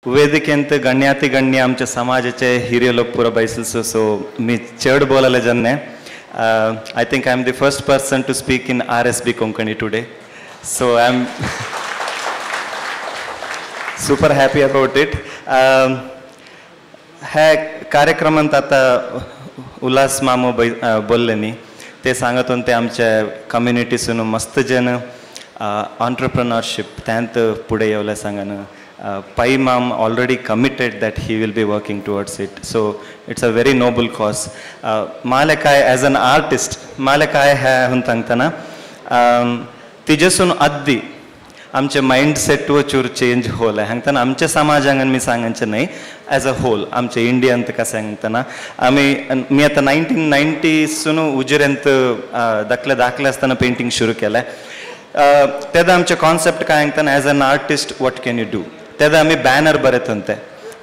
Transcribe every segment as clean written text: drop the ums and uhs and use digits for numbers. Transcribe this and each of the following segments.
वेदिकेंत गण्याती गण्य आमच्या समाजाचे हिरिय लोक पुरो बैसल्सो. सो मी चड बोलायला जन्ने. I think I am the first person to speak in RSB Konkani today, so I am super happy about it. ह्या कार्यक्रमांत आता उल्हास मामो बोलले न्ही, ते सांगत ते आमच्या कम्युनिटीसून मस्त जन ऑन्टरप्रिनरशीप त्यांत फुडें येवले सांगन. Pai Mam already committed that he will be working towards it, so it's a very noble cause. माले काय एज एन आर्टिस्ट माले काय हे हून सांगतना तिजेसून अद्दी आमचे मायंडसेट चूर चेंज होल आहे सांगतना. आमच्या समाजांगन मी सांगायचें न्हय, एज अ होल आमचे इंडियंत कशें सांगतना आमी मी आतां 1990सून उजिरेंत दाखले दाखले आसतना पेंटींग सुरू केलें. तेन्ना आमचें कॉन्सेप्ट काय सांगतना, as an artist what can you do. तेन्ना आमी बॅनर बरयत होते,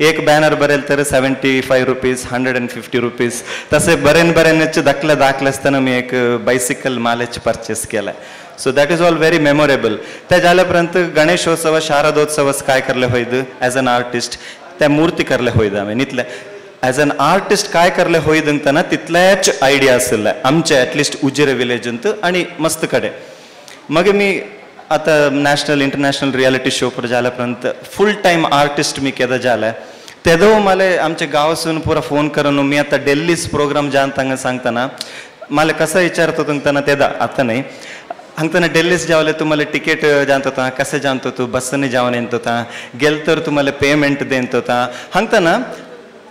एक बॅनर बरयल तर 75 रुपीज, 150 रुपीज तसे बरेन बरेनच दाखले दाखले आसतना मी एक बायसिकल मालेच परचेस केलें. So that is all very memorable. ते जाल्या उपरांत गणेशोत्सव शारदोत्सव काय करले होयद एज एन आर्टिस्ट, त्या मूर्ती करले होयद आमी नितले. एज एन आर्टिस्ट काय करले होयद म्हणतना तितलेच आयडिया आशिल्ले आमचे एटलिस्ट उजिरे विलेजंत आनी मस्त कडेन. मागीर मी आतां नॅशनल इंटरनॅशनल रियलिटी शो पर जाल्या उपरांत फूल टायम आर्टिस्ट मी केदा जालें. तेदो माले आमच्या गांवसून पुरा फोन करून मी आतां डेल्लीच प्रोग्राम जावन तांकां सांगतना माले कसो विचारता तुमतना तेदा आतां न्हय हांगतना डेल्लीस जावले तुम्हाला तिकेट जाणता कशें जाणतो तूं बस्सांनी जावन येता गेल तर तुम्हाला पेमेंट देता हांगतना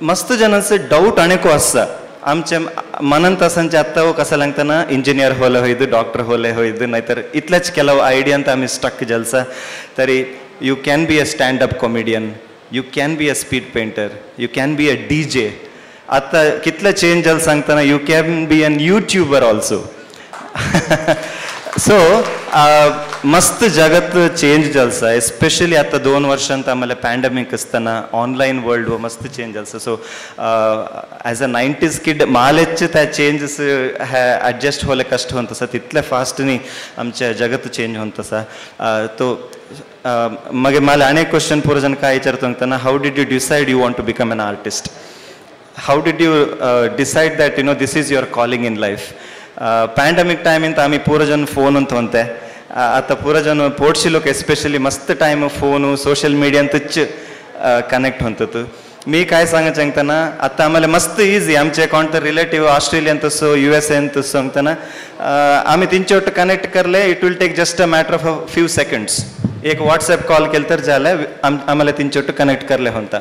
मस्त जनांचे डाऊट अनेको आसा आमचे मनांत आसांचे आत्तां कसं लागतना इंजिनियर होले होयद डॉक्टर होले होयद नाहीतर इतलेच ಕೆಲವು आयडियांत आमी स्टक जालसा. तरी you can be a stand up comedian, you can be a speed painter, you can be a DJ. आतां कितले चेंज जाल सांगतना you can be an YouTuber also. So मस्त जगत चेंज जालसा, एस्पेशली आतां 2 वर्षांत आम्हाला पॅन्डेमीक आसतना ऑनलायन वर्ल्ड हो मस्त चेंज जालसा. So as a 90s kid मालेच त्या चेंजीस हे एडजस्ट होले कष्ट होत आसा, तितले फास्टनी आमचे जगत चेंज होत आसा. तो मागीर मला आनी एक क्वेश्चन पुरो जण काय विचारता सांगतना, how did you decide you want to become an artist, how did you decide that you know this is your calling in life. Pandemic टायमींत आमी पुरो जण फोन होते, आतां पुरो जण पोटशी लोक एस्पेशली मस्त टायम फोन सोशल मिडियांतच कनेक्ट होतात. मी काय सांगत सांगतना आतां आम्हाला मस्त इजी आमचे कोण तर रिलेटीव ऑस्ट्रेलियन तसो USA तसो सांगतना आमी तेंचे वट्ट कनेक्ट करले, it will take just a matter of a few seconds. एक वॉट्सएप कॉल केले तर जालें आम्हाला तेंचे वट्ट कनेक्ट करले होता.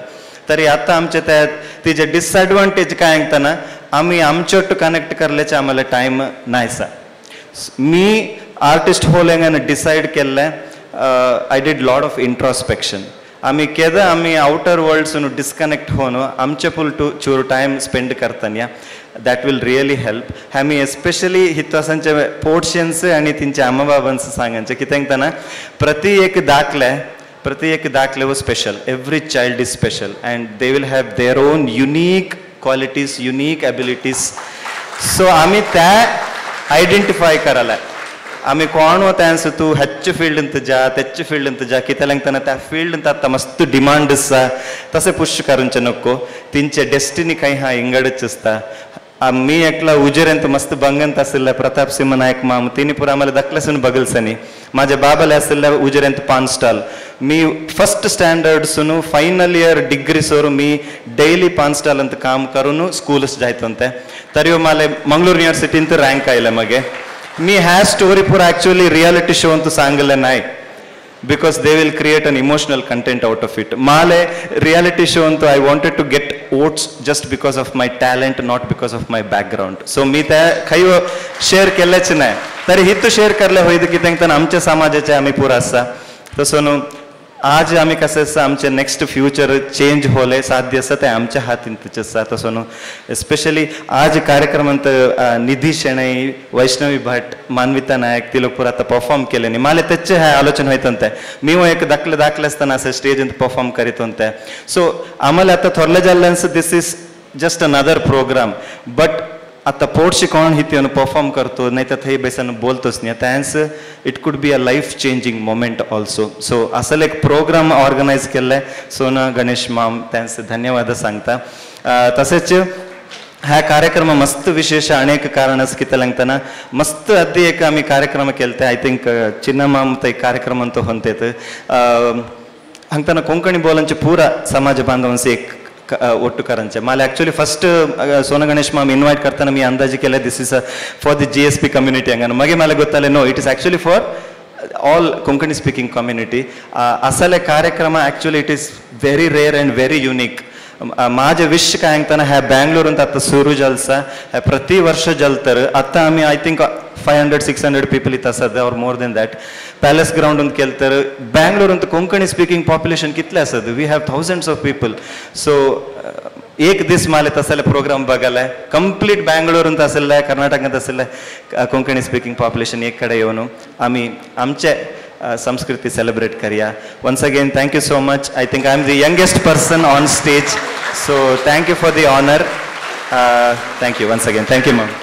तरी आतां आमचे त्या तिजे डिसएडवांटेज काय सांगतना आमी आमचे वट्ट कनेक्ट करल्याचे आम्हाला टायम नायसा. मी आर्टिस्ट होलेंगान डिसायड केल्लें, I did lot of introspection. आमी केदा आमी आवटर वर्ल्डसून डिस्कनेक्ट होवन आमचे फूल टू चूर टायम स्पेंड करतना that will really help. आमी एस्पेशली हितवासांचे पोर्शन्स आनी तेंचे आमा बाबांस सांगांचे कित्याक सांगतना प्रति एक दाखले प्रति एक दाखले वो special, every child is special and they will have their own unique qualities, unique abilities. So आमी त्या आयडेंटिफाय करायला आमी कोण वता तूं हेच फिल्डंत जा तेच फिल्डंत जा कित्याक लागतना त्या फिल्डंत आतां मस्त डिमांड आसा तशें पुश करूंचे नको, तेंचे डेस्टिनी खंय आहा इंगडच आसता. मी एकला उजेरेंत मस्त बंगंत आशिल्ले प्रताप सिंह नायक माम तिनी पुरा आम्हाला दाखल्यासून बगलसनी माझ्या बाबाले आशिल्ले उजेरेंत पान स्टॉल. मी फर्स्ट स्टँडर्डसून फायनल इयर डिग्री सोर मी डेली पान स्टॉलांत काम करून स्कूलस जायत होते. तरी मला मंगळूर युनिवर्सिटींत रँक आयले. मागे मी ह्या स्टोरी पुरा ॲक्च्युअली रियालिटी शो अंत सांगले नाही because they will create an emotional content out of it. Male reality show antu I wanted to get votes just because of my talent, not because of my background. So मी त्या खंय share केलेच नाही, तरी हित share करले होयद कित्याक तर आमच्या समाजाचे आमी पुरा आसा. तसो न्हू आज आमी कशें आसा आमचे नेक्स्ट फ्युचर चेंज होले साध्य आसा तें आमच्या हातींतच आसा. तसो न्हू एस्पेशली आज कार्यक्रमांत निधी शेणै, वैष्णवी भट, मानविता नायक ती लोक पुरा आतां परफॉर्म केले न्ही. माले तेचे हे आलोचन वयता ते मी हो एक दाखले दाखले आसतना अशें स्टेजींत परफॉर्म करीत होते. सो आम्हाला आतां थोडले जाल्ल्यान this is just another programme, but आता पोटशी कोण ही येवन परफॉर्म करतो नाही तर थंय बेसन बोलतोच न्ही त्यांस it could be a life changing moment also. So असल एक प्रोग्राम ऑर्गनायज केल्ले सोना गणेश माम त्यांस धन्यवाद सांगता. तसेच ह्या कार्यक्रम मस्त विशेष अनेक कारण आसा कितें लागतना मस्त अद्दी एक आमी कार्यक्रम केलते. I think चिन्नमाम ते कार्यक्रम तो होंतेत हांगतना कोंकणी बोलांचे पुरा समाज बांधवांचे एक ಒಟ್ಟು ಕರಂಚೆ ಮಾಲೆ ಆ್ಯಕ್ಚುಲಿ ಫಸ್ಟ್ ಸೋನ ಗಣೇಶ್ ಮಾಮ್ ಇನ್ವೈಟ್ ಕರ್ತಾನೆ ಮೀ ಅಂದಾಜು ಕೆಲ this is for the G S P community ಹಂಗ ಮಗೆ ಮೇಲೆ ಗೊತ್ತಲ್ಲ no it is actually for all Konkani speaking community. ಅಸಲೆ ಕಾರ್ಯಕ್ರಮ actually it is very rare and very unique. माझे विश काय सांगतना ह्या बँगलोर ಅಂತ आता सुरू जलसा ह्या प्रति वर्ष जलतर आता आमी I think 500-600 people इथं आसात or more than that. Palace ground ಅಂತ केलतर बँगलोर ಅಂತ कोंकणी स्पीकिंग पॉप्युलेशन कितले आसत we have thousands of people. So एक दीस माले तसले प्रोग्राम बघायला कंप्लीट बँगलोर ಅಂತ आसले कर्नाटकांत आसले कोंकणी स्पीकिंग पॉप्युलेशन एक कडेन येवन आमी आमचे संस्कृति सेलिब्रेट करिया. Once again thank you so much. I think I am the youngest person on stage, so thank you for the honour. Thank you once again. Thank you ma'am.